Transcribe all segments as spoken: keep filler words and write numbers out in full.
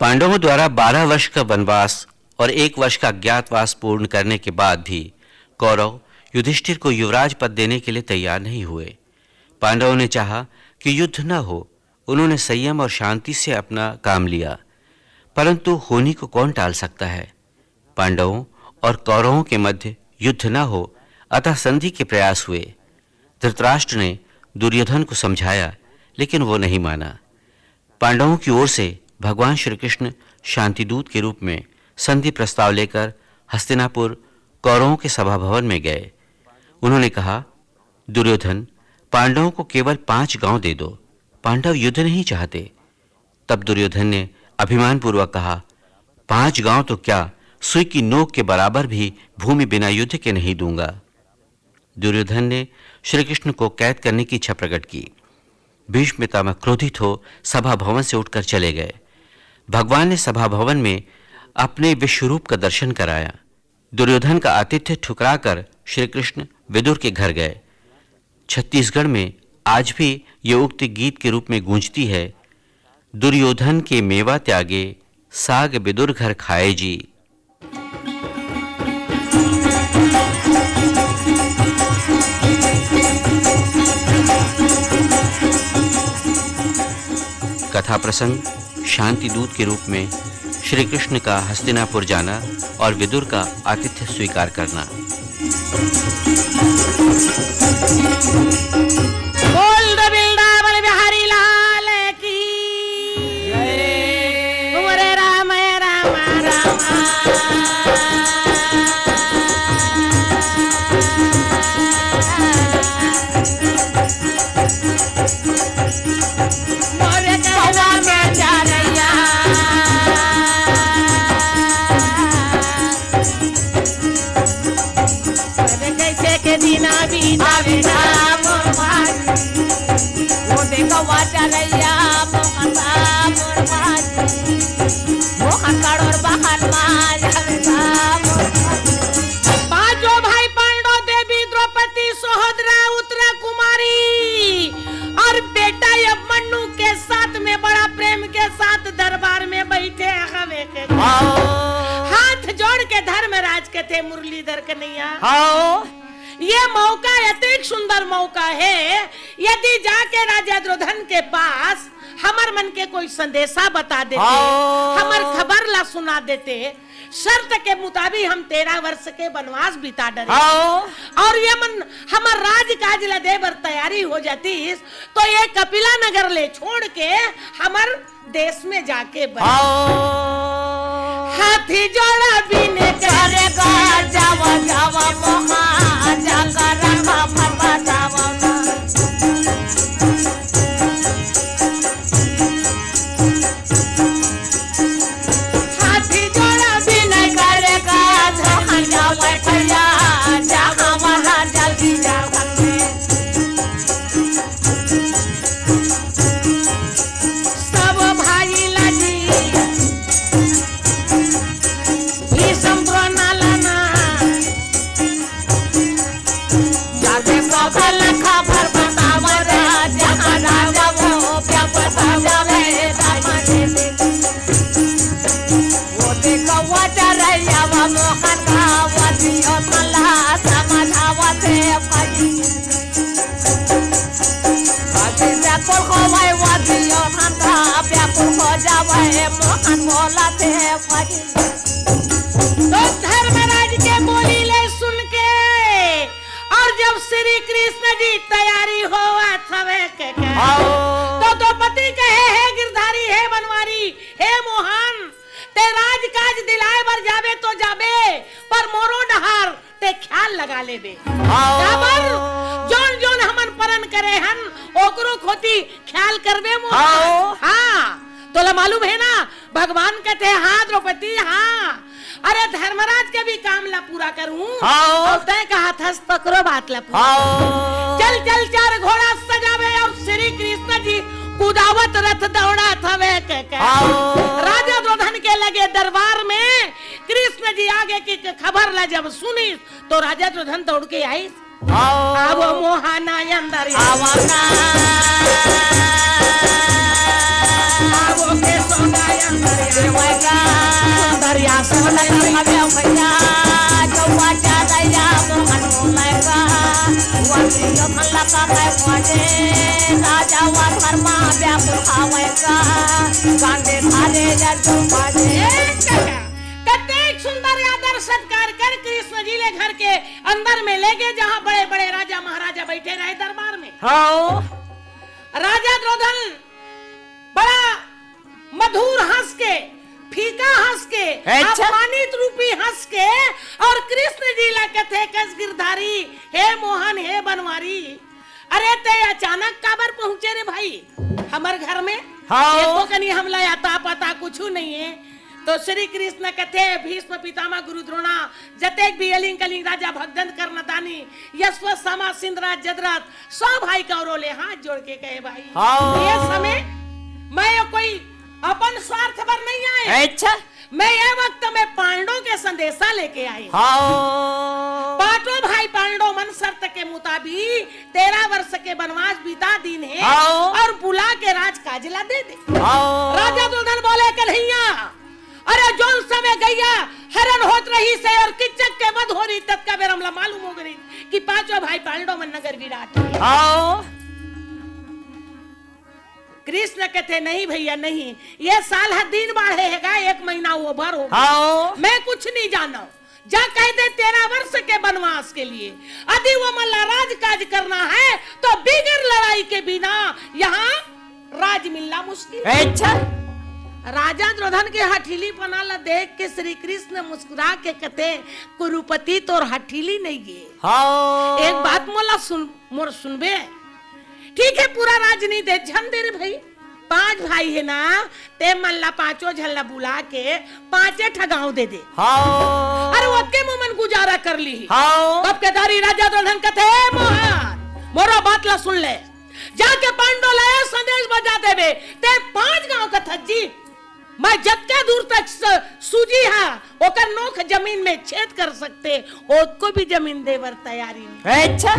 पांडवों द्वारा बारह वर्ष का वनवास और एक वर्ष का अज्ञातवास पूर्ण करने के बाद भी कौरव युधिष्ठिर को युवराज पद देने के लिए तैयार नहीं हुए। पांडवों ने चाहा कि युद्ध न हो। उन्होंने संयम और शांति से अपना काम लिया, परंतु होनी को कौन टाल सकता है? पांडवों और कौरवों के मध्य युद्ध न हो, अतः संधि के प्रयास हुए। धृतराष्ट्र ने दुर्योधन को समझाया, लेकिन वो नहीं माना। पांडवों की ओर से भगवान श्री कृष्ण शांति दूत के रूप में संधि प्रस्ताव लेकर हस्तिनापुर कौरवों के सभा भवन में गए। उन्होंने कहा, दुर्योधन, पांडवों को केवल पांच गांव दे दो। पांडव युद्ध नहीं चाहते। तब दुर्योधन ने अभिमानपूर्वक कहा, पांच गांव तो क्या, सुई की नोक के बराबर भी भूमि बिना युद्ध के नहीं दूंगा। दुर्योधन ने श्री कृष्ण को कैद करने की इच्छा प्रकट की। भीष्म पितामह क्रोधित हो सभा भवन से उठकर चले गए। भगवान ने सभा भवन में अपने विश्वरूप का दर्शन कराया। दुर्योधन का आतिथ्य ठुकराकर श्री कृष्ण विदुर के घर गए। छत्तीसगढ़ में आज भी ये उक्ति गीत के रूप में गूंजती है, दुर्योधन के मेवा त्यागे, साग विदुर घर खाए जी। कथा प्रसंग, शांति दूत के रूप में श्री कृष्ण का हस्तिनापुर जाना और विदुर का आतिथ्य स्वीकार करना। बोल दो वृंदावन बिहारी लाल की। जय। बोले राम राम राम। मोरे कहना में जा रैया। अरे कैसे के दिना बीता बेटा मोर भाई। वो देखो वा जा रैया मोहन बा मोर भाई। मोहन करोड़ बहन मा जा बेटा मोर भाई। पांचों भाई पांडव, देवी द्रौपदी, सहोदरा उत्तरा कुमारी और बेटा अभिमन्यु के साथ में बड़ा प्रेम के साथ दरबार में बैठे हवे के। हाँ। हाथ जोड़ के धर्मराज कथे, मुरलीधर कन्हैया। हाँ। ये मौका अतिक सुंदर मौका है, यदि जाके राजा दुर्योधन के पास हमर मन के कोई संदेशा बता देते, हाँ। हमर खबर ला सुना देते, शर्त के मुताबिक हम तेरह वर्ष के वनवास बिता डरे। हाँ। और ये मन हमर राजकाज ला दे बर तैयारी हो जातीस, तो ये कपिला नगर ले छोड़ के हमर देश में जाके बस। हाँ। हाथी जोड़ा बिने करे गा जावा जावा मोहा जाकर रखा फरवा जावा ना। हाथी जोड़ा बिनय करेगा, जहाँ जावे भैया, जहाँ वहाँ जल्दी जावेंगे। सब भाई लगी, भीषम द्रोण लना। जाके सब ला खबर बतावा रे, जहाँ राजा वो क्या बतावा रे, रामा जी। वो देखो वो चरैया वो मोहन का, वो दियो सला समझावा थे परी। बाकी व्याकुल होवे वो दियो धंधा, व्याकुल हो जावे मोहन बोला थे परी। तो धर्मराज के बोली ले सुन के, और जब श्री कृष्ण जी तैयारी होवत हवे के, के, हाँ। तो द्रौपदी कहे, "हे गिरधारी, हे बनवारी, हे मोहन, ते राजकाज दिलाए बर जाबे तो जाबे, पर मोरो डहार ते ख्याल लगा लेबे।" हाँ। काबर? जोन जोन हमन परन करे हन, ओकरो खोती ख्याल करबे मोहन। हाँ। हाँ, तोला मालूम है ना, भगवान कथे, "हाँ द्रौपदी, हाँ, अरे धर्मराज के भी काम ला पूरा करूं।" हाँ। और तय कहा थस तकरो बात ला पूरा। हाँ। चल चल चार घोड़ा सजावे और श्री कृष्ण जी कुदावत रथ दौड़ात हवे के, के। हाँ। राजा दुर्योधन के लगे दरबार में कृष्ण जी आगे की खबर ला जब सुनी तो राजा दुर्योधन दौड़ के आई। आओ। आवो मोहना अंदर। आवो ना। सुंदरिया सोलह भैया, चौपा चारैया मोहन मोलैका, वंशी जो भल्ला का मैं खोजे, राजा वा धर्मा व्याकुल खावैका, गांधे धारे जग बाजे। कतेक सुंदर आदर सत्कार कर कृष्ण जी ले घर के अंदर में ले गए, जहाँ बड़े-बड़े राजा महाराजा बैठे रहे दरबार में। हाँ। राजा दुर्योधन बड़ा मधुर हंस के, फीका हंस के, अच्छा। अपमानित रूपी हंस के, और कृष्ण जी ला कथे, कस गिरधारी, हे मोहन, हे बनवारी, अरे ते अचानक काबर पहुंचे रे भाई हमर घर में? हाँ। एको कनी हमला अता पता कुछु नहीं है। तो श्री कृष्ण कथे, भीष्म पितामह गुरु द्रोणा, जतेक भी अलिंग कलिंग राजा भगदंत कर्णदानी, यशवत समा सिंधराज जदरथ, सौ भाई कौरव ले हाथ जोड़ के कहे, भाई, हाँ। ये समय मैं ये कोई अपन स्वार्थ बर नहीं आए। अच्छा। मैं ये वक्त में पांडव के संदेशा लेके आई। हाँ। पांचों भाई पांडव मन शर्त के मुताबिक तेरह वर्ष के वनवास बिता दीन हे, हाँ। और बुला के राजकाज ला दे दे। हाँ। राजा दुर्योधन बोले, कन्हैया, अरे जोन समय गैया हरण होत रहिस हे और किच्चक के वध हो रही, ततका बेर हमला मालूम हो गई कि पांचों भाई पांडव मन नगर विराट हे। हाँ। कृष्ण कथे, नहीं भैया, नहीं, ये साल ह दिन बाढ़े हे गा, एक महीना over हो गया। हाँ। मैं कुछ नहीं जाना। जा कह दे, तेरह वर्ष के वनवास के लिए यदि वो मन ला राजकाज करना है तो बिगर लड़ाई के बिना यहाँ राज मिलना मुश्किल। अच्छा। राजा दुर्योधन के हठीलीपना ला देख के श्री कृष्ण मुस्कुरा के कथे, कुरुपति, तोर हठीली नहीं गे। हाँ। एक बात मोला सुन, मोर सुनबे? ठीक है, पूरा राज नहीं दे, झन दे रे भाई। पांच भाई हे ना, ते मन ला पांचों झन ला बुला के पांचे ठा गांव दे दे। हाँ। अरे ओतके मुंह मन गुजारा कर ली। हाँ। तब केदारी राजा दुर्योधन कथे, मोहन, मोरो बात ला सुन ले। जाके पांडव ला ये संदेश बजा देबे, ते पांच गांव कथस जी, मैं जतका दूर तक स-, सूजी हा, ओकर नोक जमीन में छेद कर सकते, ओतको भी जमीन देबर तैयारी नहीं। अच्छा।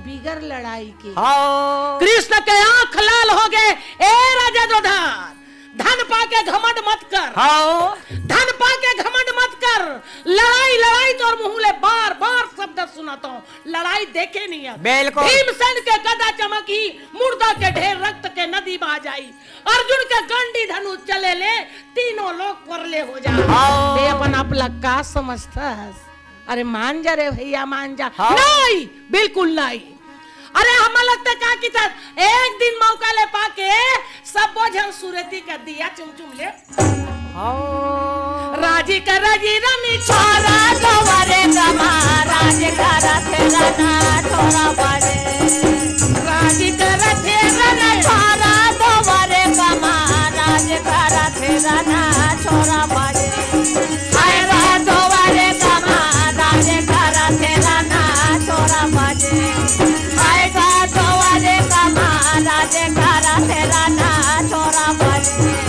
बिगर लड़ाई के। हाँ। कृष्ण के आंख लाल हो गए, ए राजा दुर्योधन, धन पाके घमंड मत कर। हाँ। धन पाके घमंड मत कर। लड़ाई, लड़ाई तोर मुंह ले बार बार शब्द सुनाता हूँ, लड़ाई देखे नहीं है। बिल्कुल। भीमसेन के गदा चमकी, मुर्दा के ढेर, रक्त के नदी बहा जाई। अर्जुन के गांडी धनुष चले ले, तीनों लोग परले हो जा। हाँ। ते अपन आप ला का समझथस? अरे मान जा रे भैया, मान जा। हाँ। नहीं, बिल्कुल नहीं। अरे हमन लगता का कि था, एक दिन मौका ले पाके सब बोझन सुरती कर दिया चुम चुम ले। हाँ। राजी कर राजी रमी छोरा दोबारे कमा, राजी कर थे रना छोरा बाजे। राजी कर थे रना छोरा दोबारे कमा, राजी कर थे रना छोरा बाजे। हाय रा दोबारे कमा, राजी कर थे रना छोरा बाजे। हाय रा दोबारे कमा, राजी कर थे रना छोरा बाजे।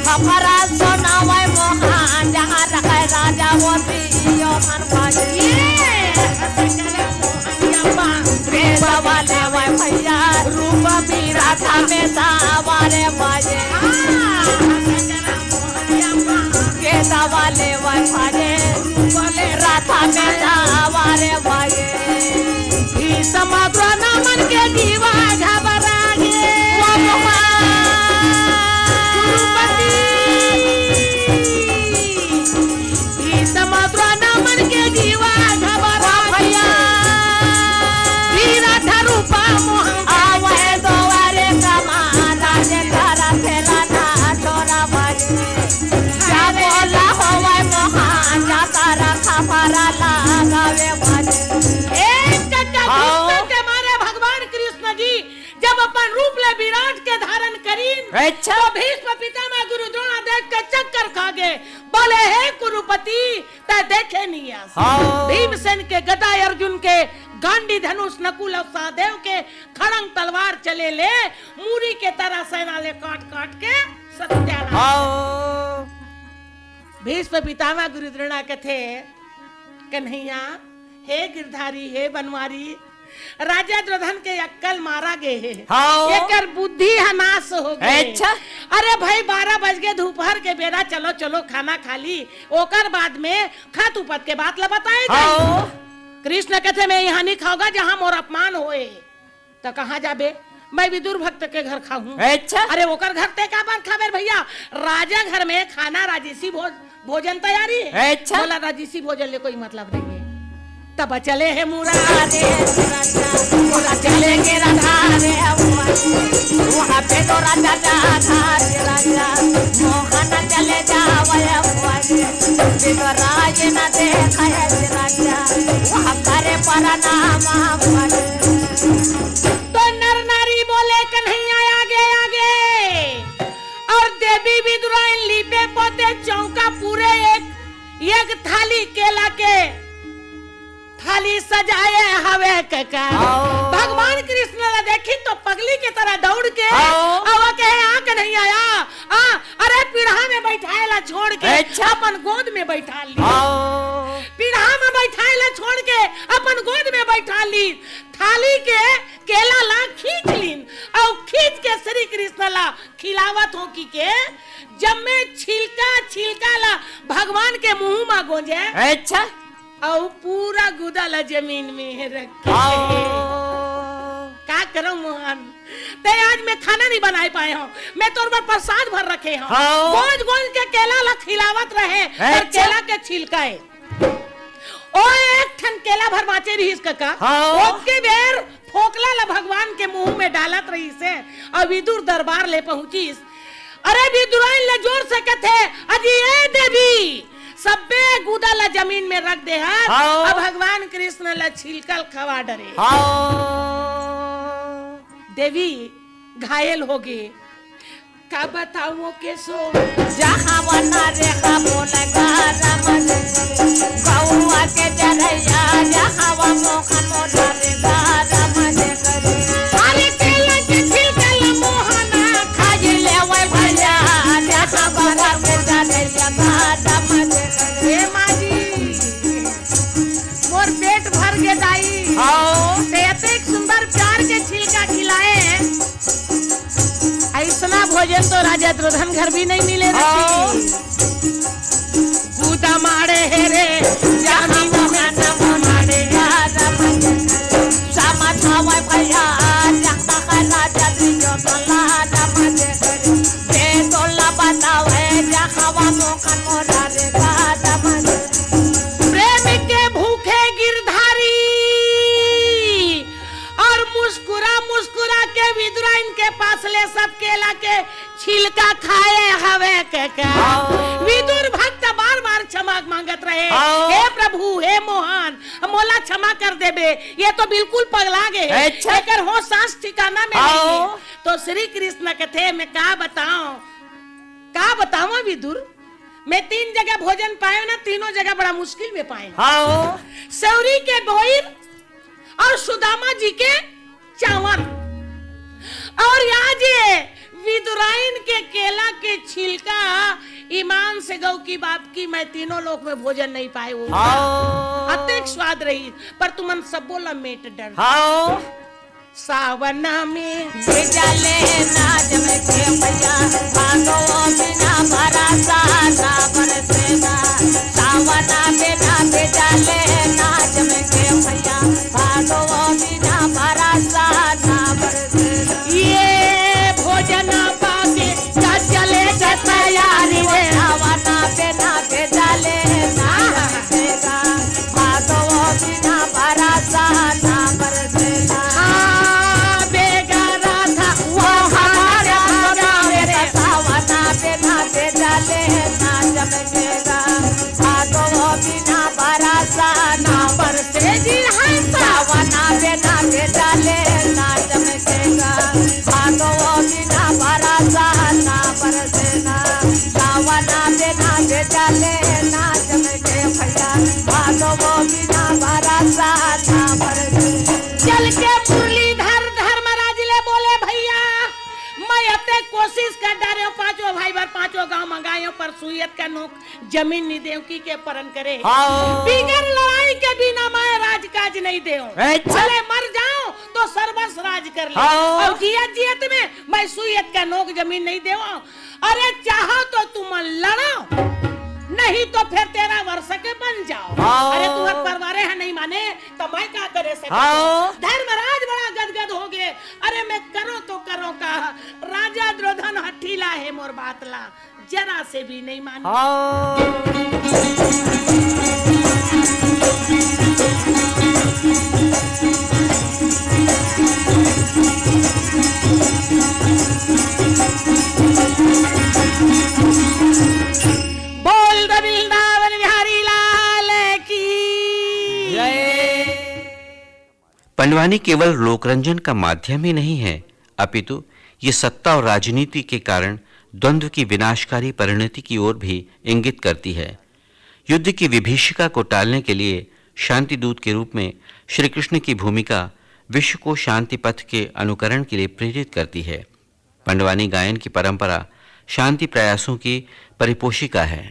हमारा सोना वै मोहान, जहाँ रखे राजा वो दियो मन बाजे। ये बेटा वाले वै भैया, रूप भी राधा में सावारे बाजे। के दवा लेवै भाजे, रूपले राधा में दवा रे भाजे। ई समुद्र नमन के जीवा घबरा गे। वो भगवान। गुरुपति। ई समुद्र नमन के जीवा घबरा गे। भैया। ई राधा रूपा मोहन। आवे दोवारे कमा, राजे करा फेरा ना छोरा भाजे। जा बोला होवै मोहान, जा तारा खपरा लगावे बाजे। एक कक्का हाँ। गुस्सा के मारे भगवान कृष्ण जी जब अपन रूप ले विराट के धारण करीन, अच्छा। तो भीष्म पितामह गुरु द्रोणादि के चक्कर खा गए। बोले, "हे कुरुपति, तै देखे नहीं आस।" हाँ। भीमसेन के गदा, अर्जुन के गांडी धनुष, नकुल और सहदेव के खड़ंग तलवार चले ले, मूरी के तरह सेना ले काट काट के सत्यानाश। हाँ। भीष्म पितामह गुरु द्रोणा कथे, कन्हैया, हे गिरधारी, हे बनवारी, राजा दुर्योधन के अक्कल मारा गे हे। हाँ। एकर बुद्धि ह नाश हो गे। अच्छा। अरे भाई, बारह बज गे, दोपहर के बेरा, चलो, चलो, खाना खा ली, ओकर बाद में खत उपत के बात ल बताए जाई। हाँ। कृष्ण कथे, "मैं यहाँ नहीं खाऊंगा, जहाँ मोर अपमान होए।" त कहाँ जाबे? मैं विदुर भक्त के घर खाहूँ। अच्छा। अरे, ओकर घर ते काबर खाबे रे भैया? राजा घर में खाना, राजसी भोज-, भोजन तैयारी हे। अच्छा। बोला, राजसी भोजन ले कोई मतलब नहीं हे। तब चले हे मुरारे, मुरा चले गे राधा रे, वहाँ पे तो राजा जाधा रे राजा, मोहन चले जावे, वहाँ पे तो राज न देखाए रे राजा, वहाँ करे प्रणाम, वहाँ तो नर नारी बोले, "कन्हैया आगे, आगे।" अउ देवी विदुराइन लीपे पोते चौका पूरे एक, एक थाली केला के थाली सजाए हवे कका। आओ। भगवान कृष्ण ला देखिन तो पगली के तरह दौड़ के आओ। अउ कहे, "आ कन्हैया आ, आ, अरे पीढ़ा में बैठाए ला छोड़ के अच्छा। अपन गोद में बैठा ली।" आओ। पीढ़ा में बैठाए ला छोड़ के अपन गोद में बैठा ली। थाली के केला ला खींच लीन अउ खींच के श्री कृष्ण ला खिलावत हों कि के जम्मे छिलका, छिलका ला भगवान के मुंह मा गोंजे। अच्छा। अउ पूरा गुदा ला जमीन में रख के। आओ। का करंव मोहन? ते आज मैं खाना नहीं बनाए पाए हों, मैं तोर बर प्रसाद भर रखे हों। हाँ। गोंज गोंज के केला ला खिलावत रहे, अउ अच्छा। केला के छिलका हे। ओ एक ठन केला भर बांचे रहिस कका। हाँ। ओतके बेर फोकला ला भगवान के मुंह में डालत रहिस हे, अउ विदुर दरबार ले पहुंचिस। अरे विदुराइन ला जोर से कथे, "अजी ए देवी, सब्बे गुदा ला जमीन में रख दे हस, हाँ। अब भगवान कृष्ण ला छिलका ल खवा डरे।" हाँ। देवी घायल हो गे। का बताओ के सो जहाँ वना रे का बोले गारम, गौआ के जरैया, जहाँ वा मोहन मोला रे गारम करे। अरे केला के छिलका ला मोहना खाई लेवे भैया, जहाँ गौआ के जरैया गारम करे। हे माँ जी, मोर पेट भर गे दाई। हाँ। ते अतेक सुंदर प्यार के छिलका खिलाए। अइसना भोजन तो राजा दुर्योधन घर भी नहीं मिले रखी। हाँ। गुदा मारे हे रे, जहाँ मोहन मोला रे गारम करे। समझावे भैया, जहाँ का राजा दुर्योधन ला दम दे करे। ये तो ला बतावे, जहाँ वा मोहन मोला रे गारम करे। प्रेम के भूखे गिरधारी अउ मुस्कुरा मुस्कुरा के विदुराइन के पास ले सब केला के छिलका खाए हवे कका। हाँ। विदुर भक्त बार बार क्षमा मांगत रहे, हाँ। "हे प्रभु, हे मोहन, मोला क्षमा कर देबे, ये तो बिल्कुल पगला गे हे, अच्छा। एकर होश सांस ठिकाना में नहीं हे।" हाँ। तो श्री कृष्ण कथे, "मैं का बताओं, का बताओं विदुर?" मैं तीन जगह भोजन पाएंव ना, तीनों जगह बड़ा मुश्किल में पाएंव। हाँ। सौरी के बोइर अउ सुदामा जी के चावन अउ आज ये विदुराइन के केला के छिलका। ईमान से गऊ की बात की, मैं तीनों लोक में भोजन नहीं पाए हूँ। हाँ। अतेक स्वाद रही, पर तुमन सब्बो ला मेट डर। हाँ। सावन में भेजा ले ना जम के भैया, भादो बिना भरासा ना बरसेगा। सावन में ना भेजा ले ना जम के भैया, भादो बिना भरासा ना बरसेगा। ये भोजन पाके का चले के तैयारी रे। सावन में ना भेजा ले ना जम के भैया, भादो बिना भरासा ना बरसेगा। हाँ, बेगारा था वो हमारे भोगावे रे। सावना बिना बेजाले ना जमकेगा। भादो बिना भरासा ना बरसे जी, हाँ, सावना बिना बेजाले ना जमकेगा। भादो बिना भरासा ना बरसेगा। सावना बिना बेजाले ना जमके भैया, भादो बिना भरासा ना बरसे। चल के मुरलीधर धर्मराज ले बोले, "भैया, मैं अतेक कोशिश कर डारेंव, पांचों भाई बर पांचों गांव मंगाएंव, पर सुइयत का नोक जमीन नहीं देंव, की के परन करे। हाँ। बिगर लड़ाई के बिना मैं राजकाज नहीं देंव। अच्छा। भले मर जा, सर्वस राज कर ले। हाँ। अउ जियत जियत में मैं सुई अतका नोक जमीन नहीं देवंव। अरे चाहो तो तुमन लड़ो, नहीं तो फिर तेरह वर्ष के बन जाओ। हाँ। अरे तुम्हर परिवारे ह नहीं माने तो मैं का करे सकत हंव? हाँ। धर्मराज बड़ा गदगद हो गे। अरे मैं करों तो करों का, राजा दुर्योधन ह ठिला हे मोर बात ला। जरा से भी नहीं माने। हाँ। बोल द वृंदावन बिहारी लाल की जय। पंडवानी केवल लोकरंजन का माध्यम ही नहीं है, अपितु ये सत्ता और राजनीति के कारण द्वंद्व की विनाशकारी परिणति की ओर भी इंगित करती है। युद्ध की विभीषिका को टालने के लिए शांति दूत के रूप में श्री कृष्ण की भूमिका विश्व को शांति पथ के अनुकरण के लिए प्रेरित करती है। पंडवानी गायन की परंपरा शांति प्रयासों की परिपोषिका है।